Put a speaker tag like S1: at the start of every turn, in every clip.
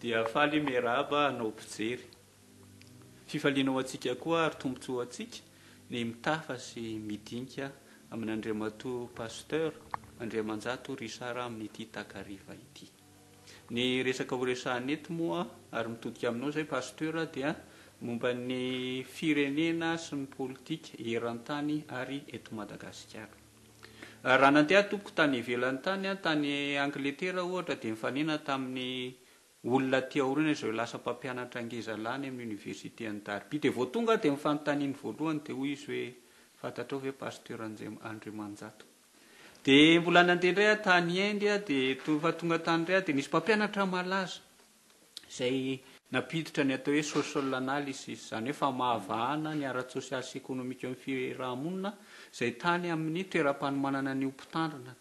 S1: Dia faly miarahaba anao mpijery. Fifaliana ho antsika koa ary tombontsoa ho antsika ny mitafa sy midinika amin'Andriamatoa Pasteur Andriamanjato Richard amin'ity takariva ity. Ny resaka ho resahana eto moa ary mitodika aminao izay Pasteur dia momba ny firenena sy ny politika eran-tany ary eto Madagasikara. Raha nandeha tompoko tany ivelany tany aho, tany Angletera ohatra dia nifanena tamin'ny olona aty aoriana izay lasa mpampianatra ngeza lahy any amin'ny université an'i Derby. Dia vao tonga aho dia ny fanontaniany voalohany dia hoy izy hoe fantatrao ve Pasteur Andriamanjato? Dia mbola nandeha indray aho tany Inde dia rehefa tonga tany indray aho dia nisy mpampianatra malaza izay nampiditra ny atao hoe social analysis, izany hoe famahavahana ny ara-tsosialy sy ekonomika eo amin'ny fiaraha-monina, izay tany amin'ny toeram-panomanana ny ho mpitandrina,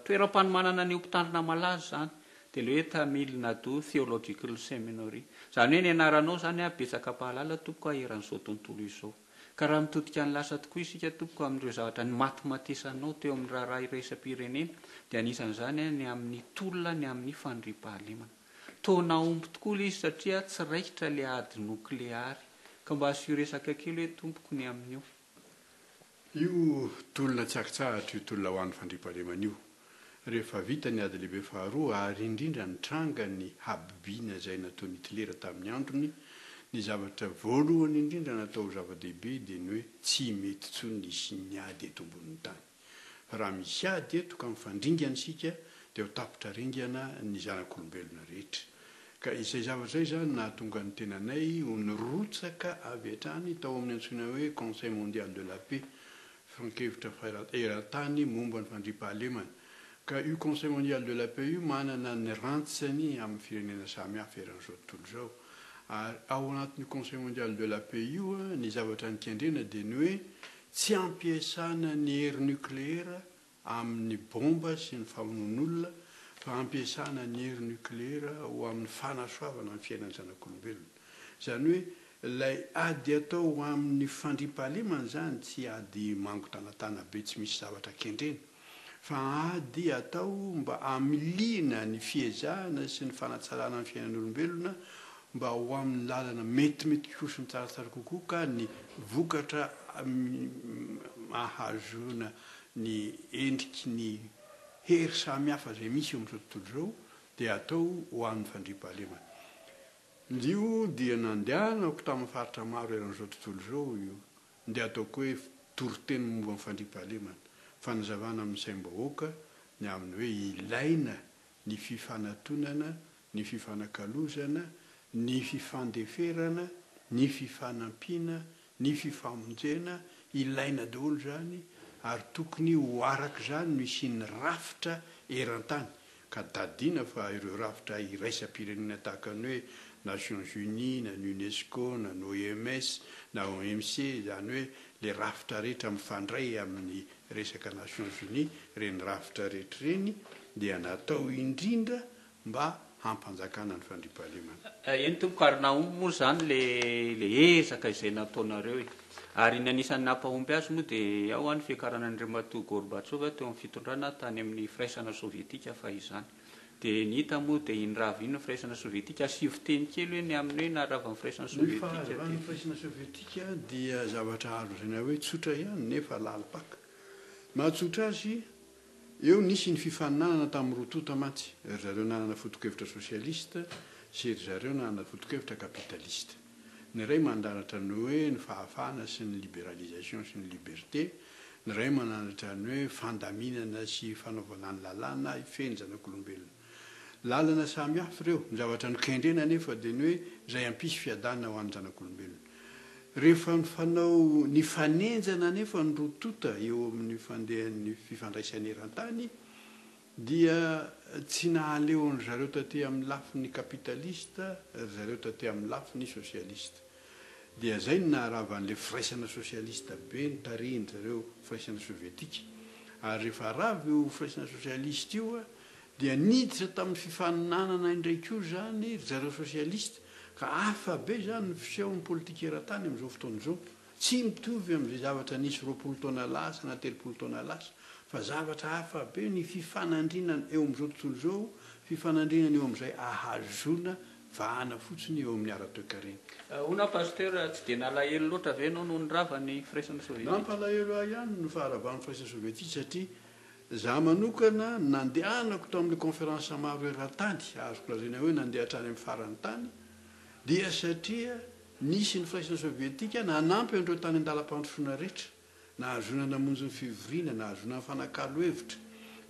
S1: toeram-panomanana ny ho mpitandrina malaza izany, dia ilay hoe Tamil Nadu Theological Seminary. Izany hoe ny anaranao izany betsaka mpahalala tompoko a eran'izao tontolo izao. Ka raha mitodika ny lasa tokoa isika tompoko amin'ireo zavatra nimatimatesanao teo amin'ny raharaha iraisam-pirenena dia anisan'izany ny amin'ny tolona ny amin'ny fandriampahalemana. Toa nahomby tokoa ilay izy satria tsy raikitra ilay ady nokleary. Ka mba asio resaka kely hoe tompoko ny amin'io.
S2: Io tolona tsy ankitsahatra io tolona ho an'ny fandriampahalemana io. Rehefa vita ny ady lehibe faharoa ary indrindra nitranga ny habibiana izay nataon'i Hitler tamin'ny androny, ny zavatra voalohany indrindra natao ho zava-dehibe dia ny hoe tsy mety intsony ny hisian'ny ady eto ambonin'ny tany. Fa raha misy ady eto ka mifandringana isika dia ho tapitra ringana ny zanak'olombelona rehetra. Ka izay zavatra izay izany nahatonga ny tenanay ho nirotsaka avy hatrany tao amin'ny antsoina hoe Conseil mondial de la paix, filankevitra eran-tany momba ny fandriampahalemana. Ka io Conseil mondial de la paix io manana ny rantsany amin'ny firenena samihafa eran'izao tontolo izao. Ary ao anatin'io Conseil mondial de la paix io ny zavatra nikendrena dia ny hoe Tsy ampiasana ny hery nucléaire amin'ny bomba sy ny famonoan'olona fa ampiasana ny hery nucléaire ho amin'ny fanasoavana ny fiainan'ny zanak'olombelona. Izany hoe ilay ady atao ho amin'ny fandriampahalemana izany tsy ady mangotanatana be tsy misy zavatra kendrena fa ady atao mba hamiliana ny fiezahana sy ny fanatsarana ny fiainan'olombelona mba ho amin'ny lalana metimety kokoa sy mitsaratsara kokoa ka ny vokatra ahazoana ny endriky ny hery samihafa izay misy eo amin'izao tontolo izao dia atao ho an'ny fandriampahalemana. Io dia nandehanako tamin'ny faritra maro eran'izao tontolo izao io Ndeha ataoko hoe toriteny momba ny fandriampahalemana, fanazavana amin'ny saim-bahoaka ny amin'ny hoe ilaina ny fifanatonana, ny fifanakalozana, ny fifandeferana, ny fifanampiana, ny fifamonjena, ilaina daholo izany ary tokony ho araka izany no hisian'ny rafitra eran-tany Ka tadidina fa ireo rafitra iraisam-pirenena tahaka ny hoe Nations Unies na ny Unesco na ny OMS na OMC, izany hoe ilay rafitra rehetra mifandray amin'ny resaka Nations Unies, ireny rafitra rehetra ireny dia natao indrindra mba hampanjakana ny fandriampahalemana.
S1: Eny tompoko, ary nahomby moa izany ilay ezaka izay nataonareo e. Ary ny anisan'ny nampahomby azy moa dia ao ny fiakarana an'Andriamatoa Gorbatchev teo amin'ny fitondrana tany amin'ny firaisana sovietika fahizany. Dia ny hita moa dia iny rava iny ny firaisana sovietika. Asivo teny kely hoe ny amin'ny hoe naharava ny firaisana
S2: Ny
S1: sovietika
S2: faharavan'ny
S1: teto.
S2: firaisana sovietika dia zavatra azo lazaina hoe tsotra ihany nefa lalim-paka. Mahatsotra azy, eo nisy ny fifaninanana tamin'ny roa tonta mantsy, ry zareo nanana foto-kevitra sosialista sy ry zareo nanana foto-kevitra kapitalista. Ny iray mandanatra ny hoe ny fahafahana sy ny liberalisation sy ny liberté, ny iray mananatra ny hoe fandaminana sy fanaovana ny lalàna hifehy ny zanak'olombelona. Lalana samy hafa ireo, ny zavatra nokendrena anefa dia ny hoe izay hampisy fiadanana ho an'ny zanak'olombelona. Rehefa nifanao nifanenjana anefa ny roa tonta eo amin'ny fandehan'ny fifandraisana eran-tany, Dia tsy nahaleo an-dry zareo taty amin'ny lafiny kapitalista ry zareo taty amin'ny lafiny sosialista. Dia izay no naharava an'ilay firaisana sosialista be notarihin-dry zareo firaisana sovietika. Ary rehefa rava io firaisana sosialista io dia niditra tamin'ny fifaninanana indray koa izany ry zareo sosialista ka hafa be izany ny fisehon'ny politika eran-tany amin'izao fotoana izao. Tsy mitovy amin'izay zavatra nisy 20 taona lasa na 30 taona lasa, fa zavatra hafa be ny fifanandrinana eo amin'izao tontolo izao, fifanandrinana eo amin'izay ahazoana vahana fotsiny eo amin'ny ara-toekarena.
S1: Ahoana Pasteur, tsy dia nalahelo loatra ve ianao nony rava ny firaisana sovietika?
S2: Nampalahelo ahy ihany ny faharavan'ny firaisana sovietika satria izaho manokana nandehanako tamin'ilay conférence maro eran-tany, azoko lazaina hoe nandeha hatrany amin'ny faran'ny tany, dia satria nisy ny firaisana sovietika nanampy an'ireo tany an-dalam-pandrosoana rehetra. Nahazoana namonjy ny fivoriana, nahazoana nifanakalo hevitra.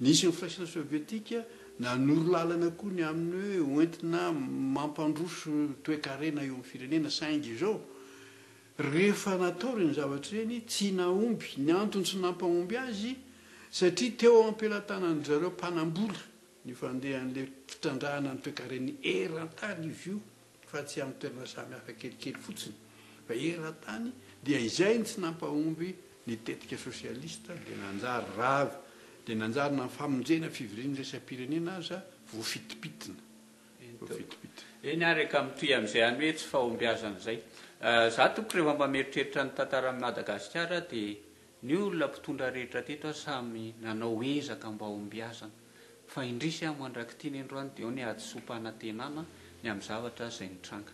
S2: Nisy ny firaisana sovietika nanoro lalana koa ny amin'ny hoe hoentina mampandroso toekarena eo amin'ny firenena saingy izao rehefa natao ireny zavatra ireny tsy nahomby. Ny antony tsy nampahomby azy satria teo am-pelatanan'dry zareo mpanambola ny fandehan'ilay fitrandrahana ny toekaren'ny eran-tany izy io fa tsy amin'ny toerana samy hafa kelikely fotsiny fa eran-tany dia izay no tsy nampahomby ny tetika sosialista dia nanjary rava dia nanjary na ny famonjena fivoriana iraisam-pirenena aza voafitipitina voafitipitina.
S1: Eny ary ka mitohy amin'izay ihany hoe tsy fahombiazana izay. Za tompoko rehefa mba mieritreritra ny tantaran'i Madagasikara dia Ny olona mpitondra rehetra teto aho samy nanao ezaka mba hombiazana. Fa indrisy aho mandrak'ity ny androany dia eo ny hadisoam-panantenana ny amin'ny zavatra izay nitranga.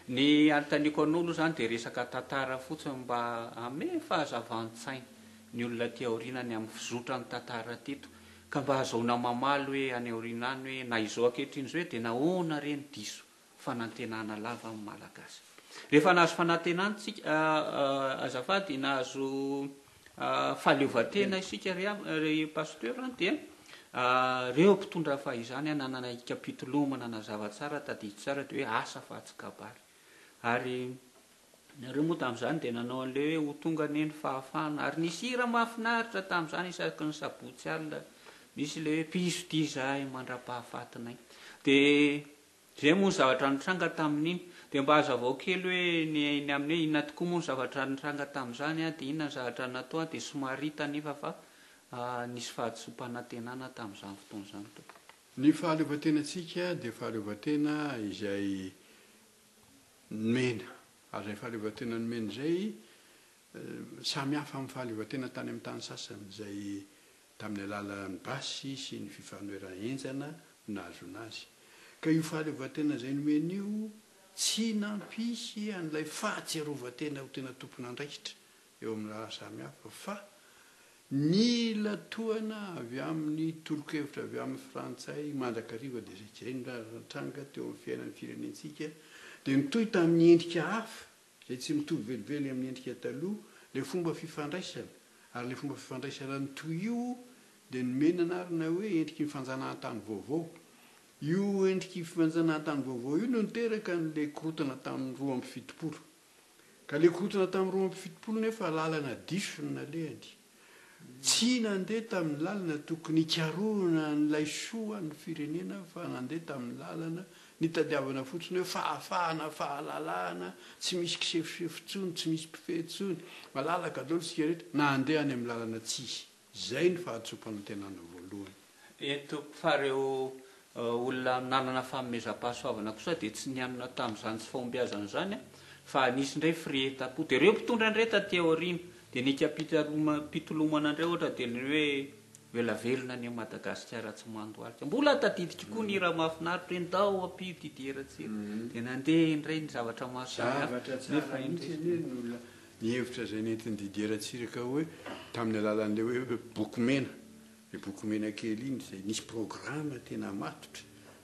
S1: Ny anontaniako anao aloha izany dia resaka tantara fotsiny mba hanome fahazavan-tsaina ny olona aty aoriana ny amin'ny fizotran'ny tantara teto ka mba ahazahoana mamaly hoe any aoriana any hoe na izao ankehitriny izao hoe dia nahoana re no diso fanantenana lava amin'ny Malagasy. Rehefa nahazo fanantenana isika, azafady, nahazo fahaleovantena isika ry ry Pasteur dia ireo mpitondra fahizany nanana hikam-pitolomana nazava tsara, tadidy tsara dia hoe asa fa tsy kabary. Ary nareo moa tamin'izany dia nanao an'ilay hoe ho tonga anie ny fahafahana ary nisy hira mahafinaritra tamin'izany isaky ny sabotsy alina misy ilay hoe piso tia izahay mandra-pahafatinay. Dia Izay moa ny zavatra nitranga tamin'iny. Dia mba hazavao kely hoe ny ny amin'ny hoe inona tokoa moa ny zavatra nitranga tamin'izany an, dia inona ny zavatra natao an, dia somary hita anefa fa nisy fahadisoam-panantenana tamin'izany fotoana izany tompoko.
S2: Ny fahaleovantenantsika dia fahaleovantena izay nomena. Ary izay fahaleovantena nomena izay samy hafa amin'ny fahaleovantena tany amin'ny tany sasany izay tamin'ny alalan'ny basy sy ny fifanoherana henjana no nahazoana azy. Ka io fahaleovantena izay nomena io tsy nampisy an'ilay fahatsiarovan-tena ho tena tompon'andraikitra eo amin'ny raharaha samihafa fa nila tohana avy amin'ny tolo-kevitra avy amin'ny frantsay mandrakariva dia izay izay no nitranga teo amin'ny fiainan'ny firenentsika dia nitohy tamin'ny endrika hafa izay tsy mitovy velively amin'ny endrika taloha, ilay fomba fifandraisana, ary ilay fomba fifandraisana nitohy io dia nomena anarana hoe endriky ny fanjanahantany vaovao. Io endriky fanjanahantany vaovao io no niteraka an'ilay korontana tamin'ny 72. Ka ilay korontana tamin'ny 72 nefa lalana diso no nalehany. Tsy nandeha tamin'ny lalana tokony hikarohana an'ilay soa ny firenena fa nandeha tamin'ny lalana nitadiavana fotsiny hoe fahafahana, fahalalahana, tsy misy kisefosefo intsony, tsy misy mpifehy intsony, malalaka daholo isika rehetra, nandeha any amin'ny lalana tsy izy. Izay ny fahadisoam-panantenana voalohany.
S1: Eny tompoko fa ireo olona nanana fanomezam-pahasoavana kosa dia tsy nianona tamin'izany tsy fahombiazana izany fa nisy indray firehetam-po. Dia ireo mpitondra indray taty aoriana dia nikam-pitolomana indray ohatra dia ny hoe ela velona anie Madagasikara tsy mandohalika. Mbola tadidiko koa ny hira mahafinaritra hoe ndao ampio Didier Ratsiraka. Dia nandeha indray ny zavatra maro samihafa.
S2: Zavatra tsara mihitsy anie ny olona ny hevitra izay nentin'i Didier Ratsiraka hoe tamin'ny alalan'ilay hoe boky mena. Ilay boky mena kely iny izay nisy programa tena matotra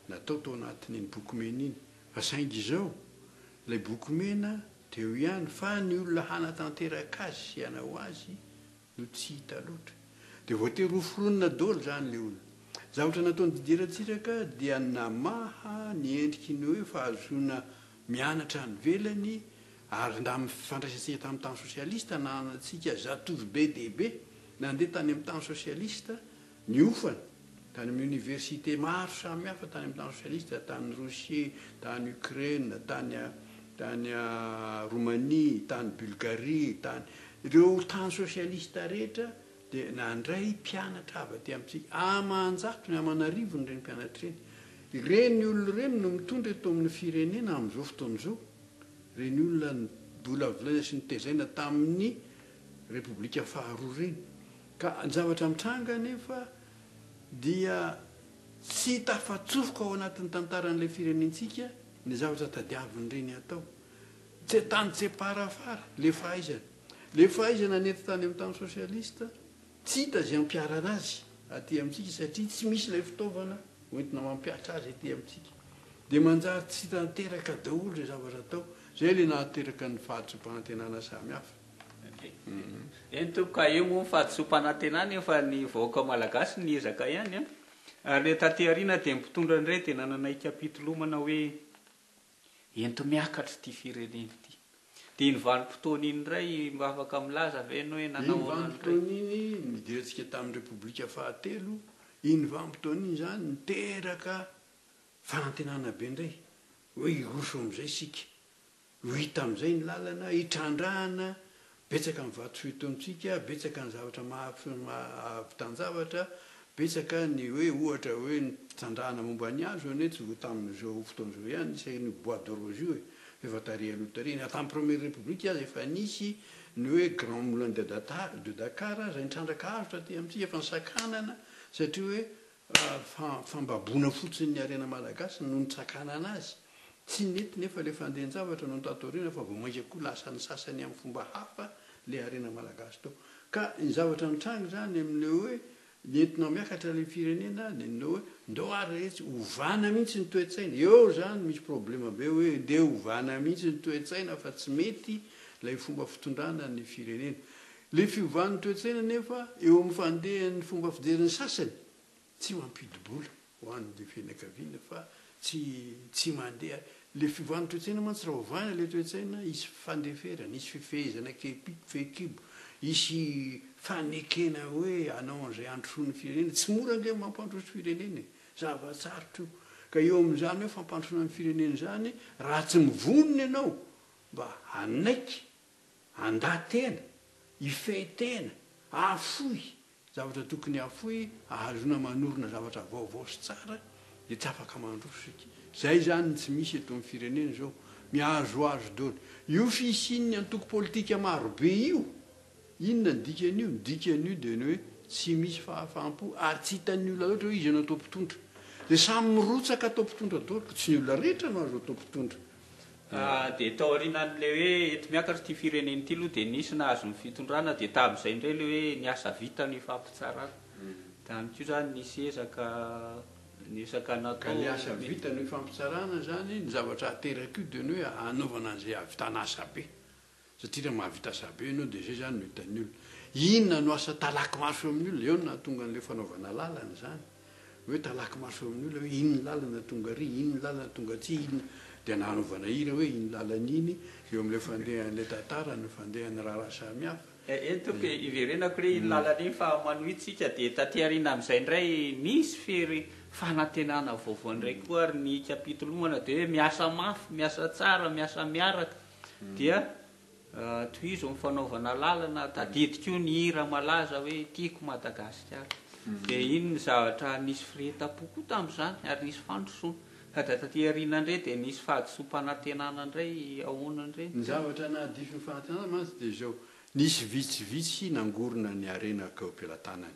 S2: natao tao anatin'iny boky mena iny. Fa saingy izao, ilay boky mena teo ihany fa ny olona hanatanteraka azy sy hanao azy no tsy hita loatra. Dia voatery hoforonina daholo izany ilay olona. Zavatra nataon'i Didier Ratsiraka dia namaha ny endriky ny hoe fahazoana mianatra any ivelany Ary ndamin'ny fifandraisantsika tamin'ny tany sosialista nanantsika zatovo be dia be nandeha tany amin'ny tany sosialista niofana tany amin'ny oniversite maro samihafa tany amin'ny tany sosialista, tany Rosia, tany Ukraine, tany tany Roumanie, tany Bulgarie, tany ireo tany sosialista rehetra dia nandray mpianatra avy aty amintsika aman-jatony, aman'arivony ireny mpianatra ireny. Ireny olona ireny no mitondra eto amin'ny firenena amin'izao fotoana izao. Ireny olona novolavolaina sy notezaina tamin'ny Repoblika faharoa ireny. Ka ny zavatra mitranga anefa dia tsy tafatsofoka ao anatin'ny tantaran'ilay firenentsika Ny zavatra tadiavin'ireny atao. Tsy tany tseparafara le fahaizana. Le fahaizana nety tany amin'ny tany sosialista, tsy hita izay ampiharana azy aty amintsika satria tsy misy ilay fitaovana hoentina mampihatra azy aty amintsika. Dia manjary tsy tanteraka daholo izay zavatra atao. Izay ilay nahateraka ny fahadisoam-panantenana samihafa.
S1: Eny tompoko ka eo moa ny fahadisoam-panantenana eo fa ny vahoaka malagasy niezaka ihany an. Ary le taty aoriana dia ny mpitondra indray dia nanana hikam-pitolomana hoe ento miakatra ity firenena ity. Dia iny vanim-potoana iny indray mba afaka milaza ve ianao hoe nanao
S2: Iny
S1: ahoana indray?
S2: vanim-potoana iny, nidirantsika tamin'ny Repoblika fahatelo, iny vanim-potoana iny izany niteraka fanantenana be indray hoe hiroso amin'izay isika. Ho hita amin'izay ny lalana hitrandrahana, betsaka ny vatosoa eto amintsika, betsaka ny zavatra mahavitan-javatra, betsaka ny hoe ohatra hoe ny fitrandrahana momba ny hazo anie tsy vao tamin'izao fotoana izao ihany nisy an'io bois de rose io e, fa efa tary aloha tary, na tamin'ny première république aza efa nisy ny hoe grand moulin de Dakar de Dakar izay nitrandraka hazo taty amintsika fa nisakanana satria hoe Fambaboana fotsiny ny harena malagasy no nitsakanana azy. Tsy nety nefa ilay fandehan-javatra nony tato aoriana fa vao mainka koa lasan'ny sasany amin'ny fomba hafa ilay harena malagasy tao. Ka ny zavatra mitranga izany amin'ilay hoe ny entinao miakatra ilay firenena dia ny hoe ndao ary re tsy ovana mihitsy ny toe-tsaina. Eo izany misy problema be hoe ndeha ovana mihitsy ny toe-tsaina fa tsy mety ilay fomba fitondrana ny firenena. Ilay fiovan'ny toe-tsaina anefa eo amin'ny fandehan'ny fomba fijerin'ny sasany tsy mampidi-bola ho an'ilay fianakaviana fa tsy tsy mandeha. Ilay fiovan'ny toe-tsaina mantsy raha ovana ilay toe-tsaina hisy fandeferana, hisy fifehezana fehikibo, hisy fanekena hoe hanao an'izay handrosoan'ny firenena. Tsy mora ange ny mampandroso firenena e! Zava-tsarotra io. Ka eo amin'izany hoe fampandrosoana ny firenena izany raha tsy mivonona ianao mba hanaiky Handà tena, hifehy tena, hahafoy zavatra tokony hafoy hahazoana manorina zavatra vaovao sy tsara dia tsy afaka mandroso isika. Izay izany no tsy misy eto amin'ny firenena izao. Mihazohazo daholo. Io fisian'ny antoko politika maro be io, inona ny dikan'io? Ny dikan'io dia ny hoe tsy misy fahafaham-po ary tsy hitan'ny olona loatra hoe iza no atao mpitondra. Dia samy mirotsaka atao mpitondra daholo ka tsy ny olona rehetra no azo atao mpitondra.
S1: Dia taorianan'ilay hoe enti-miakatra ity firenena ity aloha dia nisy nahazo ny fitondrana dia tamin'izay indray ilay hoe ny asa vita no ifampitsarana. Tany koa izany nisy ezaka niezaka
S2: Ka
S1: natao.
S2: ny asa vita no ifampitsarana izany, ny zavatra ateraka io dia ny hoe hanaovana an'izay hahavitana asa be. Satria raha mahavita asa be ianao dia izay izany no hitan'ny olona. Inona no asa talaky maso eo amin'ny olona? Eo no nahatonga an'ilay fanaovana lalana izany. Hoe talaky maso eo amin'ny olona hoe iny ny lalana tonga ary, iny ny lalana tonga atsy, iny dia nanaovana hira hoe iny lalana iny eo amin'ilay fandehan'ilay tantara ny fandehan'ny raharaha samihafa.
S1: Eny tompoko e, iverenako re iny lalana iny fa manohy tsika dia taty aoriana amin'izay indray nisy fery fanantenana vaovao indray koa ary ny hikam-pitolomana dia hoe miasa mafy, miasa tsara, miasa miaraka. Dia tohizo ny fanaovana lalana, tadidy koa ny hira malaza hoe tiako Madagasikara. Dia iny ny zavatra nisy firehetam-po koa tamin'izany ary nisy fandrosoana. Fa dia taty aoriana indray dia nisy fahadisoam-panantenana indray, ahoana indray
S2: ny
S1: ny
S2: Ny zavatra nahadiso ny fanantenana mantsy dia izao, nisy vitsivitsy nangorona ny harena akeo am-pelatanany.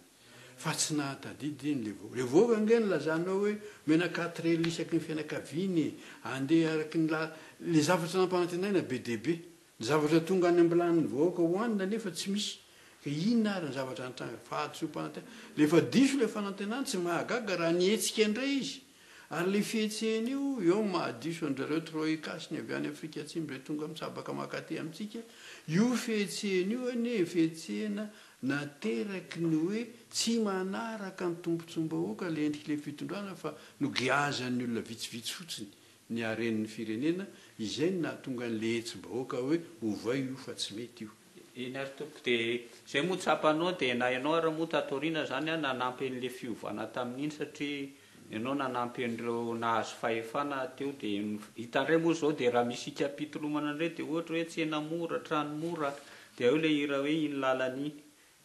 S2: Fa tsy nahatadidy iny le vahoaka. Le vahoaka ange nilazanao hoe omena quatre L isaky ny fianakaviana e, andeha araky ny la, le zavatra nampanantenaina be dia be. Ny zavatra tonga any ambilanin'ny vahoaka hohanina anefa tsy misy. Ka inona ary ny zavatra nitranga? Fahadisoam-panantenana. Rehefa diso le fanantenana tsy mahagaga raha nihetsika indray izy. Ary le fihetsehana io, eo no mahadiso an-dry zareo Troïkas ny avy any Afrika Atsimo izay tonga mitsabaka mankaty amintsika, io fihetsehana io anie fihetsehana Nateraky ny hoe tsy manaraka ny tombontsoam-bahoaka ilay endrik'ilay fitondrana fa nogiazan'ny olona vitsivitsy fotsiny ny haren'ny firenena, izay no nahatonga an'ilay hetsi-bahoaka hoe ovay io fa tsy mety io.
S1: Eny ary tompoko dia izay moa tsapanao dia na ianao ary moa tato aoriana izany an nanampy an'ilay fiovana tamin'iny satria ianao nanampy an'ireo nahazo fahefana teo dia hita indray moa izao dia raha misy hikam-pitolomana indray dia ohatra hoe tsena mora, trano mora dia eo ilay hira hoe iny lalana iny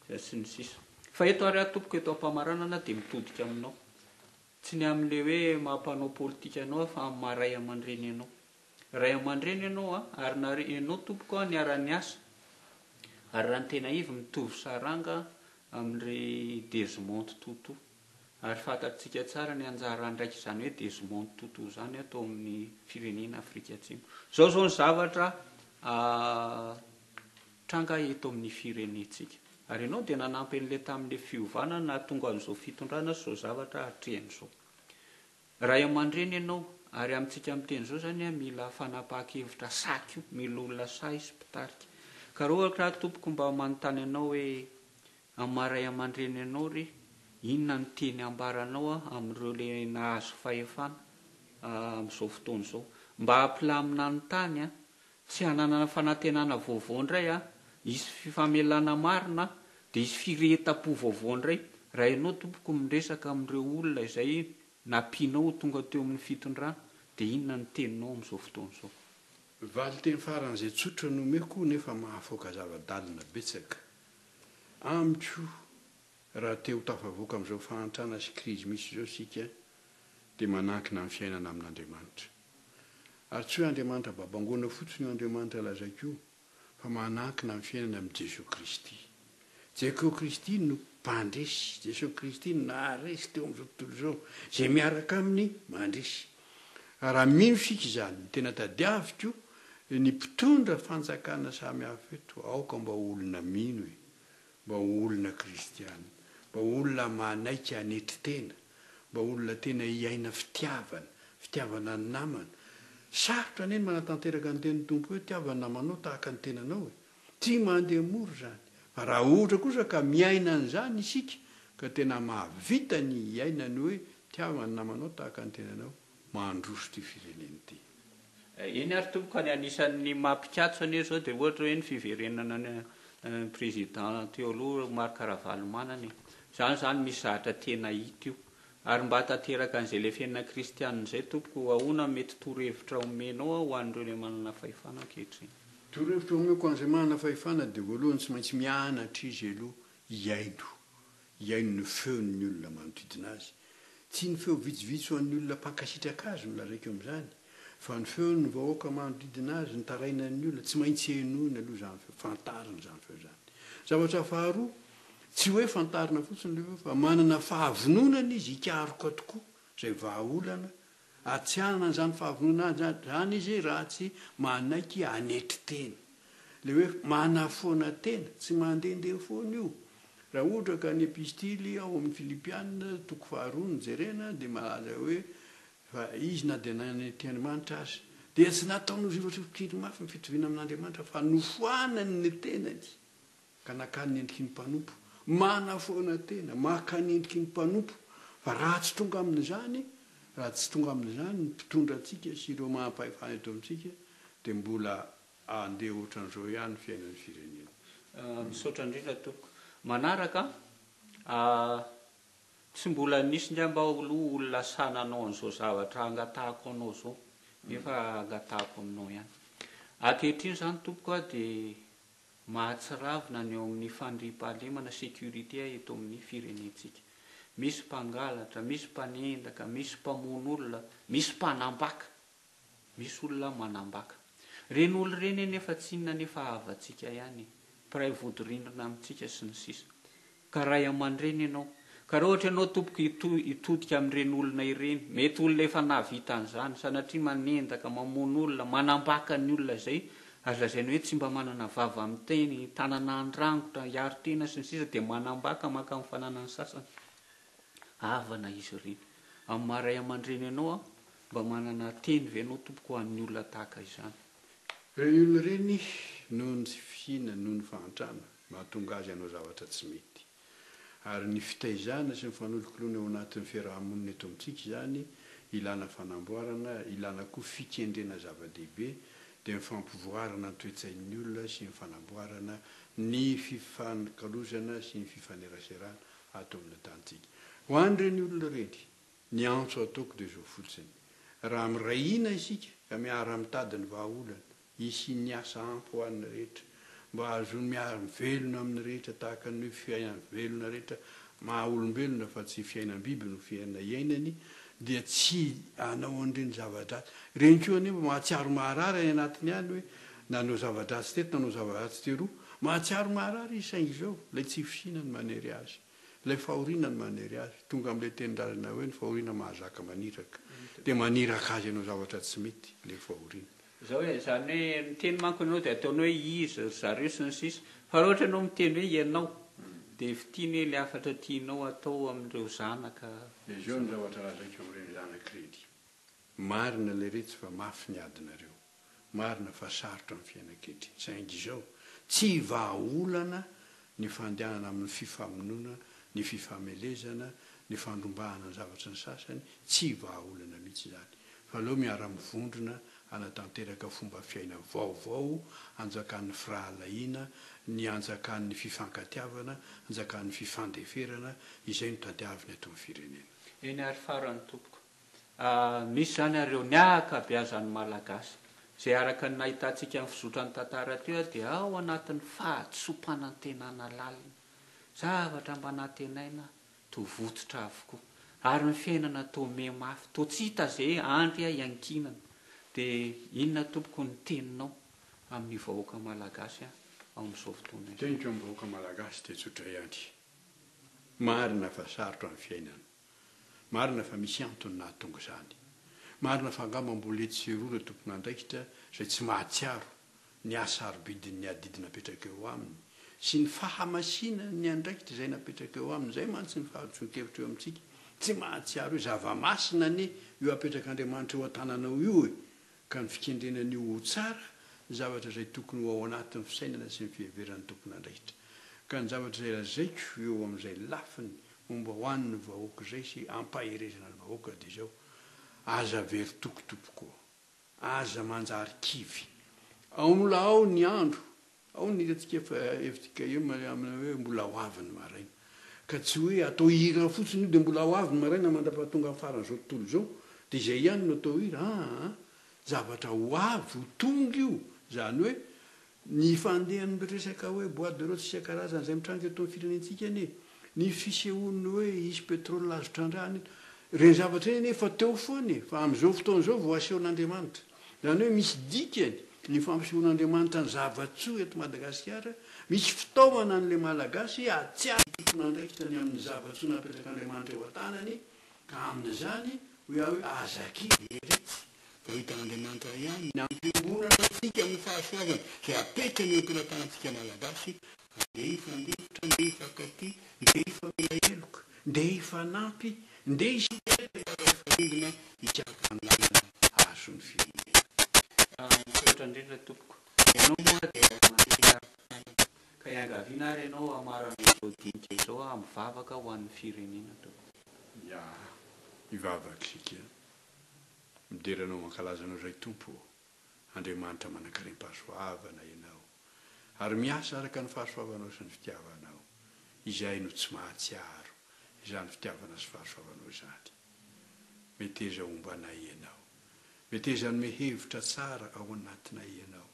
S1: sy ny sisa. Fa eto ary aho tompoko eto am-pamaranana dia mitodika aminao. Tsy ny amin'ilay hoe maha mpanao politika anao aho fa amin'ny maha ray aman-dreny anao. Ray aman-dreny ianao an, ary na ianao tompoko an niara-niasa ary raha ny tena izy mitovy saranga amin'ry Desmond Tutu. Ary fantatsika tsara ny anjara andraikizany hoe Desmond Tutu izany ato amin'ny firenena Afrika Atsimo. Izao izao ny zavatra tranga eto amin'ny firenentsika. Ary ianao dia nanampy an'ilay tamin'ilay fiovana nahatonga an'izao fitondrana sy izao zavatra atrehina izao. Ray aman-dreny ianao, ary amintsika miteny izao izany mila fanapahan-kevitra sahy koa, mila olona sahy sy mpitarika. Ka raha ohatra aho tompoko mba manontany anao hoe Amin'ny maha ray aman-dreny anao re, inona no teny ambaranao amin'ireo le nahazo fahefana amin'izao fotoana izao? Mba hampilamina ny tany, tsy hananana fanantenana vaovao indray, hisy fifamelana marina, dia hisy firehetam-po vaovao indray. Raha ianao tompoko miresaka amin'ireo olona izay nampianao ho tonga teo amin'ny fitondrana, dia inona no teninao amin'izao fotoana izao?
S2: Valin-teny faran'izay tsotra nomeko nefa mahafaoka zava-dalina betsaka. Amiko, raha te ho tafavoaka amin'izao fahantrana sy krizy misy izao isika dia manankina ny fiainana amin'Andriamanitra. Ary tsy hoe Andriamanitra babangoana fotsiny io Andriamanitra lazaiko io fa manankina ny fiainana amin'i Jesoa Kristy. Jekoa Kristy no mpandresy, Jesoa Kristy no naharesy teo amin'izao tontolo izao, izay miaraka aminy mandresy. Raha mino isika izany, ny tena tadiaviko ny mpitondra fanjakana samy hafa eto, aoka mba ho olona mino e, mba ho olona kristiana, mba ho olona manaiky hanetry tena, mba ho olona tena hiaina fitiavana, fitiavana ny namana. Sarotra anie ny manatanteraka ny tenin'ny Tompo hoe tiava ny namanao tahaka ny tenanao e. Tsy mandeha mora izany. Fa raha ohatra kosa ka miaina an'izany isika, ka tena mahavita ny hiaina ny hoe tiava ny namanao tahaka ny tenanao, mandroso ity firenena ity.
S1: Eny ary tompoko, ny anisan'ny mampikatso anie izao dia ohatra hoe ny fiverenana ny président teo aloha Marc Ravalomanana e. Izany izany misy zavatra tena hita io. Ary mba hahatanteraka an'izay ilay fiainana kristianina izay tompoko, ahoana no mety torohevitra omenao ho an'ireo ilay manana fahefana ankehitriny?
S2: Torohevitra omeko an'izay manana fahefana dia voalohany tsy maintsy mianatra izy aloha hihaino, hihaino ny feon'ny olona manodidina azy. Tsy ny feo vitsivitsy ho an'ny olona mpankasitraka azy no lazaiko amin'izany fa ny feon'ny vahoaka manodidina azy, ny tarainan'ny olona, tsy maintsy henoina aloha izany feo, fantarina izany feo izany. Zavatra faharoa, Tsy hoe fantarina fotsiny ilay feo fa manana fahavononana izy hikaroka tokoa izay vahaolana ary tsy hanana an'izany fahavononana izany izy raha tsy manaiky hanetry tena. Ilay hoe manafoana tena, tsy mandehandeha foana io. Raha ohatra ka ny epistily ao amin'ny Filipiana toko faharoa no jerena dia malaza hoe fa izy na dia nanetry Andriamanitra aza dia tsy nataony ho zava-tsoa mafy ny fitoviana amin'Andriamanitra fa nofoanany ny tenany. Ka nakany ny endriky ny mpanompo. Manafoana tena, maka ny endriky ny mpanompo. Fa raha tsy tonga amin'izany, raha tsy tonga amin'izany ny mpitondra antsika sy ireo manam-pahefana eto amintsika dia mbola handeha ohatran'izao ihany ny fiainan'ny firenena.
S1: Misaotra indrindra tompoko. Manaraka a, tsy mbola nisy ngamba aloha olona sahy nanao an'izao zavatra angatahako anao izao, nefa angatahako aminao ihany. Ankehitriny izany tompoko a dia Mahatsiravina ny eo amin'ny fandriampahalemana, sécurité, eto amin'ny firenentsika. Misy mpangalatra, misy mpanendaka, misy mpamono olona, misy mpanambaka. Misy olona manambaka. Ireny olona ireny anefa tsy inona anefa havantsika ihany e. Mpiray vodirindrina amintsika sy ny sisa. Ka ray aman-dreny ianao. Ka raha ohatra ianao tompoko hitodika amin'ireny olona ireny, mety olona efa nahavita an'izany, sanatria manendaka, mamono olona, manambaka ny olona izay azo lazaina hoe tsy mba manana vava miteny, tanana handrangotra, hiaro tena sy ny sisa dia manambaka maka ny fananan'ny sasany. Havana izy ireny. Amin'ny maha ray aman-dreny anao, mba manana teny ve ianao tompoko ho an'ny olona tahaka izany?
S2: Ireny olona ireny noho ny tsy fihina, noho ny fahantrana, mahatonga azy hanao zavatra tsy mety. Ary ny fitaizana sy ny fanolokoloana eo anatin'ny fiaraha-monina eto amintsika izany, ilana fanamboarana, ilana koa fikendrena zava-dehibe, dia ny fampivoarana ny toe-tsain'ny olona sy ny fanamboarana ny fifankalozana sy ny fifaneraserana ato amin'ny tanintsika. Ho an'ireny olona ireny, Ny antso ataoko dia izao fotsiny, raha miray hina isika ka miara-mitady ny vahaolana, hisian'ny asa ampy ho an'ny rehetra, mba hahazoany miara-mivelona amin'ny rehetra tahaka ny hoe fiainam-velona rehetra maha-olombelona fa tsy fiainam-biby no fiainana iainany, dia tsy hanao an'ireny zava-dratsy ireny koa anefa, mahatsiaro maharary any anatiny any hoe nanao zava-dratsy teto, nanao zava-dratsy teroa, mahatsiaro maharary izy saingy izao, ilay tsy fisiana no manery azy. Ilay fahoriana no manery azy. Tonga amin'ilay tenin-drazana hoe ny fahoriana mahazaka maniraka. Dia maniraka azy hanao zavatra tsy mety ilay fahoriana.
S1: Izao e, izany hoe miteny manko ianao dia ataony hoe izy, ry zareo sy ny sisa Fa raha ohatra ianao miteny hoe ianao dia fitiny hoe ilay hafatra tianao hatao amin'ireo zanaka.
S2: Dia izao ny zavatra lazaiko amin'ireny zanaka ireny. Marina leretsy fa mafy ny adinareo. Marina fa sarotra ny fiainana ankehitriny. Saingy izao, tsy vahaolana ny fandehanana amin'ny fifamonoana, ny fifamelezana, ny fandrombahana ny zavatry ny sasany, tsy vahaolana mihitsy izany. Fa aleo miara-mivondrona hanatanteraka fomba fiaina vaovao hanjakan'ny firahalahiana, ny hanjakan'ny fifankatiavana, hanjakan'ny fifandeferana, izay no tadiavina eto amin'ny firenena.
S1: Eny ary farany tompoko. Misy izany ary eo ny ankabeazan'ny Malagasy, izay araka ny nahitantsika ny fizotran'ny tantara teo dia ao anatin'ny fahadisoam-panantenana lalina. Zavatra mba nantenaina toa votsotra avokoa. Ary ny fiainana toa miha-mafy, toa tsy hita izay andry hiankinana. Dia inona tompoko ny teninao amin'ny vahoaka Malagasy ao amin'izao fotoana izao?
S2: Teniko amin'ny vahoaka Malagasy dia tsotra ihany. Marina fa sarotra ny fiainana. Marina fa misy antony nahatonga izany. Marina fa angamba mbola etsy sy eroa ireo tompon'andraikitra izay tsy mahatsiaro ny hasarobidin'ny adidy napetraka eo aminy sy ny fahamasinan'ny andraikitra izay napetraka eo aminy. Izay mantsy ny fahadisoan-kevitra eo amintsika. Tsy mahatsiaro hoe zava-masina anie io apetrak'Andriamanitra eo an-tananao io e! Ka ny fikendrena an'io ho tsara, ny zavatra izay tokony ho ao anatin'ny fisainana sy ny fiheveran'ny tompon'andraikitra. Ka ny zavatra izay lazaiko eo amin'izay lafiny momba ho an'ny vahoaka izay sy ampaherezana ny vahoaka dia izao, aza very toky tompoko ô! Aza manjary kivy. Ao mbola ao ny andro Ao ny hitantsika fa ffkm amin'ny hoe mbola ho avy ny maraina. Ka tsy hoe atao hira fotsiny io dia mbola ho avy ny maraina mandra-pahatonga ny faran'izao tontolo izao dia izay ihany no atao hira. Aa zavatra ho avy, ho tonga io. Izany hoe ny fandehan'ny resaka hoe bois de rose isan-karazany izay mitranga eto amin'ny firenentsika anie, ny fisehoan'ny hoe hisy pétrole azo trandrahana eto, ireny zavatra ireny anie efa teo foana e, fa amin'izao fotoana izao vao asehon'Andriamanitra. Izany hoe misy dikany ny fampisehoan'Andriamanitra ny zava-tsoa eto Madagasikara, misy fitaomana an'ilay Malagasy hahatsiaro ho tompon'andraikitra ny amin'ny zava-tsoa napetrak'Andriamanitra eo an-tanany, ka amin'izany hoy aho hoe aza kivy eretsy fa ho hitan'Andriamanitra ihany ny hampiombonana antsika amin'ny fahasoavany izay apetrany eo am-pelatanantsika Malagasy, andeha hifandefitra, andeha hifankatia, ndeha hifamela heloka, ndeha hifanampy, ndeha isika rehetra hiara-hifarimbona hikaroka ny lalana hahasoa ny firenena.
S1: Misaotra indrindra tompoko. Ianao moa dia mandeha ka iangaviana ary ianao hamarana izao dinika izao amin'ny vavaka ho an'ny firenena tompoko.
S2: Ya, hivavaka isika. Midera Anao mankalaza Anao izay Tompo ô. Andriamanitra manankarem-pahasoavana Ianao, ary miasa araka ny fahasoavanao sy ny fitiavanao. Izahay no tsy mahatsiaro izany fitiavana sy fahasoavanao izany. Meteza homba anay Ianao. Meteza hanome hevitra tsara ao anatinay Ianao.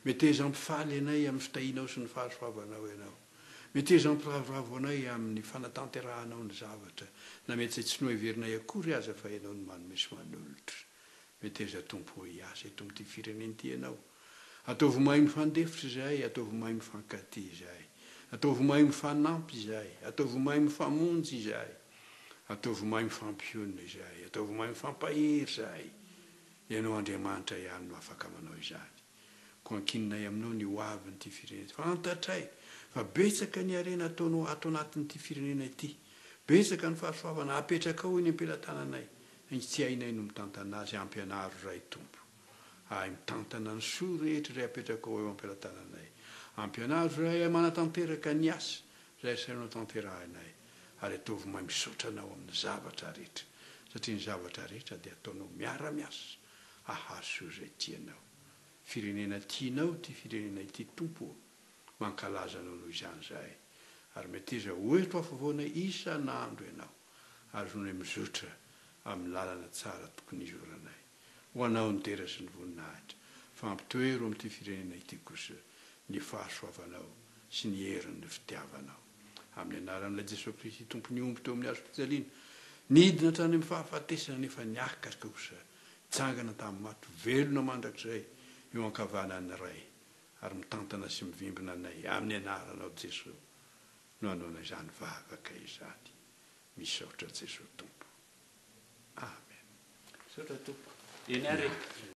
S2: Meteza hampifaly anay amin'ny fitahianao sy ny fahasoavanao Ianao. Meteza hampiravoravo anay amin'ny fanatanterahanao ny zavatra na mety izay tsy noheverinay akory aza fa Ianao no manome sy manolotra. Meteza Tompo ô hiasa eto amin'ity firenena ity Ianao. Ataovy mahay mifandefitra izahay, ataovy mahay mifankatia izahay. Ataovy mahay mifanampy izahay, ataovy mahay mifamonjy izahay. Ataovy mahay mifampionona izahay, ataovy mahay mifampahery izahay. Ianao Andriamanitra ihany no afaka manao izany. Koa ankininay aminao ny ho avin'ity firenena ity. Fantatray fa betsaka ny harena ataonao ato anatin'ity firenena ity. Betsaka ny fahasoavana apetrakao eny am-pelatananay. Saingy tsy hainay no mitantana azy. Ampianaro izahay Tompo. Hahay mitantana ny soa rehetra izay apetrakao eo am-pelatananay. Ampianaro izahay hahay manatanteraka ny asa izay asainao tanterahinay. Ary ataovy mahay misaotra Anao amin'ny zavatra rehetra. Satria ny zavatra rehetra dia ataonao miara-miasa hahazo soa izay tianao. Firenena tianao ity firenena ity Tompo ô! Mankalaza Anao noho izany izahay. Ary meteza ho eto afovoanay isan'andro Ianao. Azonay mizotra amin'ny lalana tsara tokony hizoranay. Ho Anao ny dera sy ny voninahitra. Fa ampitoero amin'ity firenena ity kosa ny fahasoavanao sy ny herin'ny fitiavanao. Amin'ny anaran'ilay Jesoa Kristy Tompo nihombo teo amin'ny hazo fijaliana, nidina hatrany amin'ny fahafatesana nefa niakatra kosa, nitsangana tamin'ny maty, velona mandrakizay eo ankavanan'ny Ray, ary mitantana sy mivimbina anay amin'ny anaranao Jesoa. no hanaona izany vavaka izany. Misaotra Jesoa Tompo. Amen.
S1: Misaotra tompoko. Eny ary e.